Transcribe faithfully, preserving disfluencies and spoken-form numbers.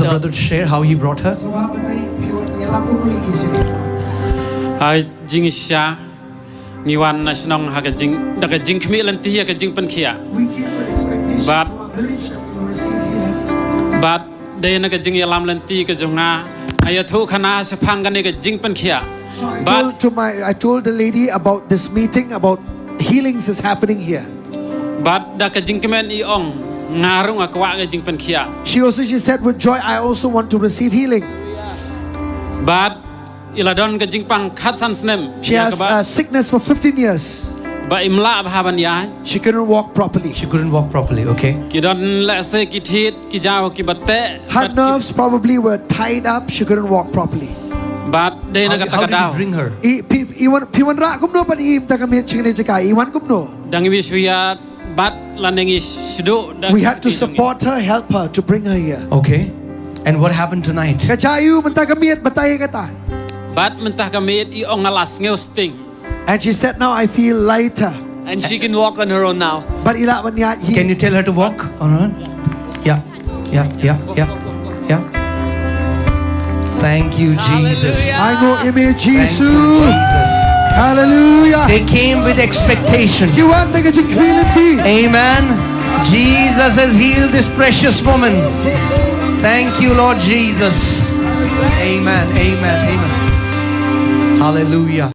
the brother to share how he brought her. Ha jingshisha ngi wan na shnong ha ka jing da ka jingkhmih lynti ha ka jingpynkhiah. But but dei na ka jingïalam lynti ka jong nga, nga ïathuh khana shaphang kane ka jingpynkhiah. I told to my I told the lady about this meeting about healings is happening here. But da ka jingkmen i ong, nga ruh nga kwah ka jingpynkhiah. She also she said with joy, I also want to receive healing. But i la don ka jingpang khatsan snem. She has uh, sickness for fifteen years. Ba im lah bha ban ïaid. She couldn't walk properly. She couldn't walk properly, okay? Ki don lehse ki thied ki jaw ki bateh. Her nerves probably were tied up. She couldn't walk properly. But dei na ka ta ka daw. I wan phi wan rah kumno ban i mynta ka miet sha kane jaka, i wan kumno. Dang wi shuya bat la neng i shudu. We had to support her, help her to bring her here. Okay. And what happened tonight? Ka jia ïa u mynta ka miet, batai kata. Bat mynta ka miet i ong nga la sngew sting. And she said, now I feel lighter. And she can walk on her own now. But i lah ban ïaid hi. Can you tell her to walk on her own? Yeah, yeah, yeah, yeah, yeah. Thank you, Jesus. Ainguh ïa me Jisu. Thank you, Jesus. Hallelujah. They came with expectation. Ki wan da ka jingkhmih lynti. Amen. Jesus has healed this precious woman. Thank you, Lord Jesus. Amen. Amen. Amen. Hallelujah.